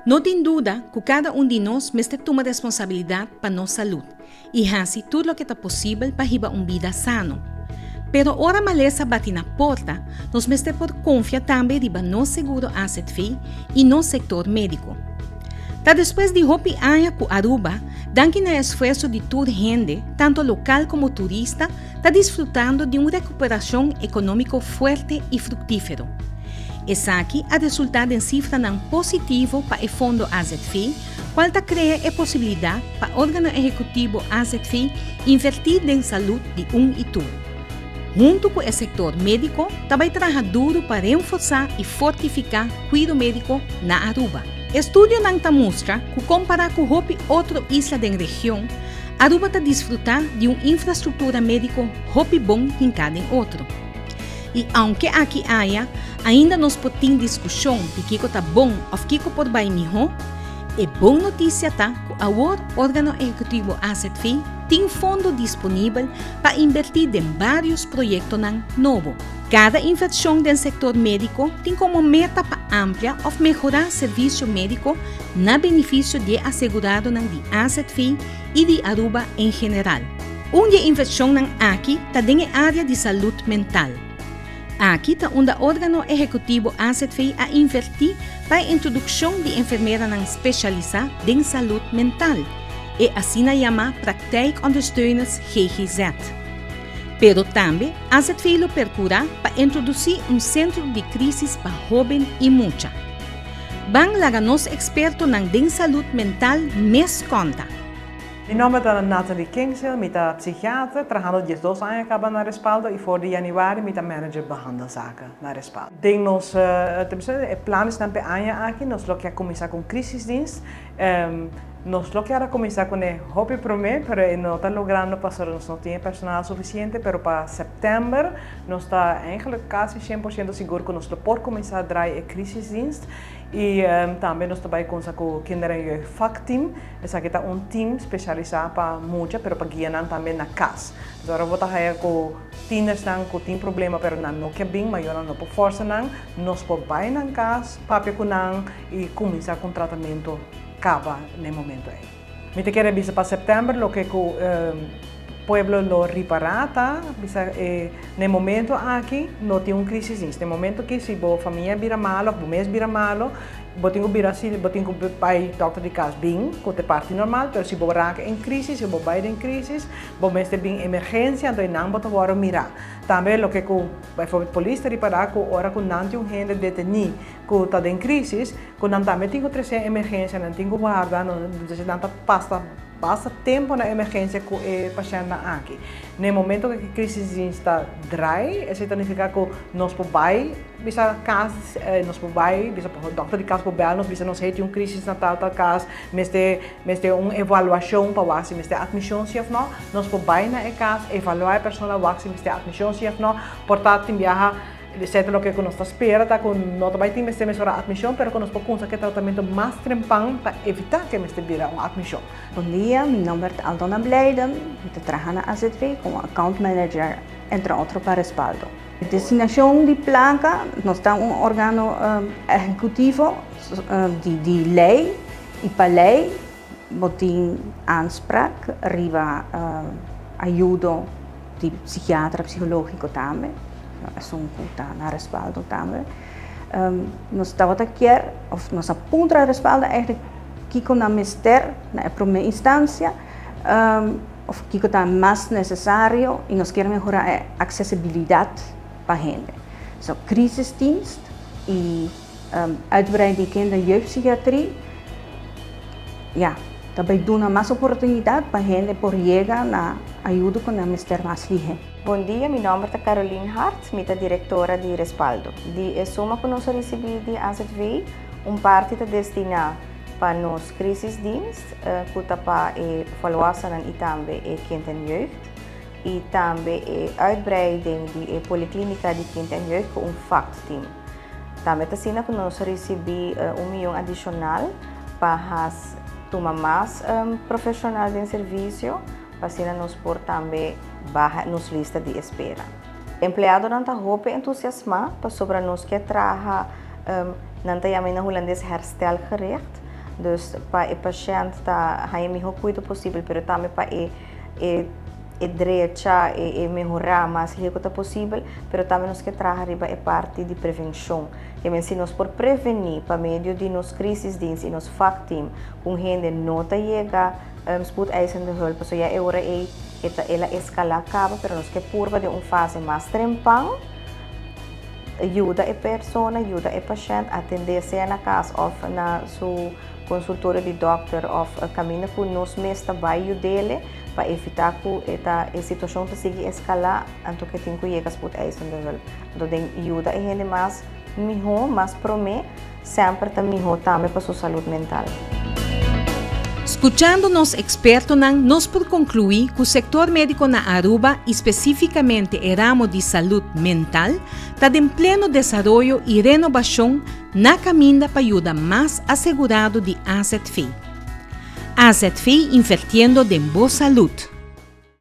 No tin duda cu cada un di nos mester tuma responsabilidad pa nos salud y haci tur loke ta posibel pa hiba un bida sano. Pero ora malesa bati na porta, nos mester por confia tambe riba nos seguro AZV y nos sector medico. Ta despues di hopi aña cu Aruba, danki na e esfuerso di tur hende, tanto local como turista, ta disfrutando di un recuperacion economico fuerte y fructifero. Esaki a resulta den cifranan positivo pa e fondo AZV, cual ta crea e posibilidad pa organo ehecutivo AZV inverti den salud di un y tur. Hunto cu e sector medico ta bay traha duro pa renforsa y fortifica cuido medico na Aruba. Estudionan ta mustra cu compara cu hopi otro isla den region, Aruba ta disfruta di un infrastructura medico hopi bon hinca den otro. Y aunke aki aya ainda nos por tin discusion di kico ta bon of kico por bay miho, e bon noticia ta cu awor Organo Ehecutivo AZV tin fondo disponibel pa inverti den varios proyectonan nobo. Cada inversion den sector medico tin como meta pa amplia of mehora servicio medico na beneficio di e aseguradonan di AZV y di Aruba en general. Un di e inversionnan aki ta den e area di salud mental. Aki ta unda Organo Ehecutivo AZV a inverti pa e introduccion di enfermeranan specialisa den salud mental, e asina yama praktijkondersteuners GGZ. Pero tambe AZV lo percura pa introduci un centro di crisis pa hoben y mucha. Ban laga nos expertonan den salud mental mes conta. Mi nomber ta Nathalie Kingsil, mi ta psikiater, trahando 12 aña caba na Respaldo y for di januari mi ta manager behandelzaken na Respaldo. Den nos e plannen pa aña aki, nos lo kier cuminsa cu crisisdienst. Nos lo kier cuminsa cu e hopi prome, pero no ta logrando pasobra nos no tin personal suficiente, pero pa september nos ta eigenlijk casi 100% sigur cu nos por cuminsa draai e crisisdienst y tambe nos tambe cuminsa cu kinder- en jeugdvakteam. Esaki ta un team specialisa pa mucha, pero pa guia nan tambe na cas. Anto, bo ta haya cu tieners nan cu tin problema, pero nan no kier bin, mas nan no por forsa nan, nos por bay na cas, papia cu nan y cuminsa cu tratamento caba na e momento ey. Mi ta kere bisa pa september loke cu pueblo lo ripara ta, bisa na e momento aki no tin un crisis. Na e momento cu si bo famia bira malo, bo mes bira malo, bo tin cu bira asina, bo tin cu bay dokter di cas bin, cu ta parti normal, pero si bo raak den crisis, si bo bay den crisis, bo mester bin emergencia, anto nan bo ta wordo mira. Tambe loke cu, bijvoorbeeld polis ta ripara cu ora cu nan tin un hende deteni cu ta den crisis, cu nan tambe tin cu trece emergencia, nan tin cu warda, nan ta pasa basta tempo na emergencia cu e pashent aki. Na momento cu e crisis ta draai, esey ta significa cu nos por bay bisa cas, nos por bay bisa dokter di cas por bel nos bisa nos tin un crisis na tal tal cas, mester un evaluacion pa wak si mester admision si of no, nos por bay na e cas, evalua e persona wak si mester admision si of no, por ta tin biaha Esey loke nos ta spera ta cu no ta bay tin mester mesora admision, pero cu nos por cuminsa cu tratamento mas trempan pa evita cu mester bira un admision. Bon dia, mi nomber ta Aldona Blijden, mi ta traha na AZV como account manager, entre otro pa Respaldo. Destinacion di placa, nos ta un organo ehecutivo di ley y pa ley bo tin aanspraak riba ayudo di psikiatra, psicologico tambe, esun cu ta na Respaldo tambe. Nos tabata kier, of nos a puntra Respaldo eigenlijk kico nan mester na e prome instancia, of kico ta mas necesario y nos kier mehora e accesibilidad pa hende. So, crisisdienst y uitbreiding kinder- en jeugdpsychiatrie, ja, ta bay duna mas oportunidad pa hende por yega na ayudo cu nan mester mas lihe. Bon dia, mi nomber ta Caroline Hart, mi ta directora di Respaldo. Di e suma cu nos a ricibi di AZV, un parti ta destina pa nos crisisdienst, cu ta pa e volwassenen y tambe e kind en jeugd, y tambe e uitbreiding di e poliklinika di kind en jeugd cu un vakteam. Tambe ta asina cu nos a ricibi 1 miyon adicional pa has tuma mas profesional den servicio, pa asina nos por tambe baha nos lista di espera. Empleadonan ta hopi entusiasma pasobra nos kier traha, nan ta yama na Hulandes herstelgericht. Dus pa e pashent ta haña e mihó kuido posibel, pero tambe pa e e e drecha, e e mehorá mas lihé ku ta posibel, pero tambe nos ke traha riba e parti di prevenshon. Ke men si nos por prevení pa medio di nos crisisdienst i nos vakteam ku un hende no ta yega spoedeisende hulp, pasobra ya e ora ei e ta el a eskalá kaba, pero nos ke purba den un fase mas trempan yuda e persona, yuda e pashènt atendé sea na kas òf na su konsultorio di dòkter òf kaminda ku nos mes ta bai yud'é pa evitá ku e ta e situashon ta sigui eskalá anto ku e tin ku yega spoedeisende hulp. Anto den yuda e hende mas mihó, mas promé, semper ta mihó tambe pa su salud mental. Skuchando nos ekspertonan nos por konkluí ku sektor médiko na Aruba i spesífikamente e ramo di salud mental ta den pleno desaroyo i renobashon na kaminda pa yuda mas asegurado di AZV. AZV invertiendo den bo salud.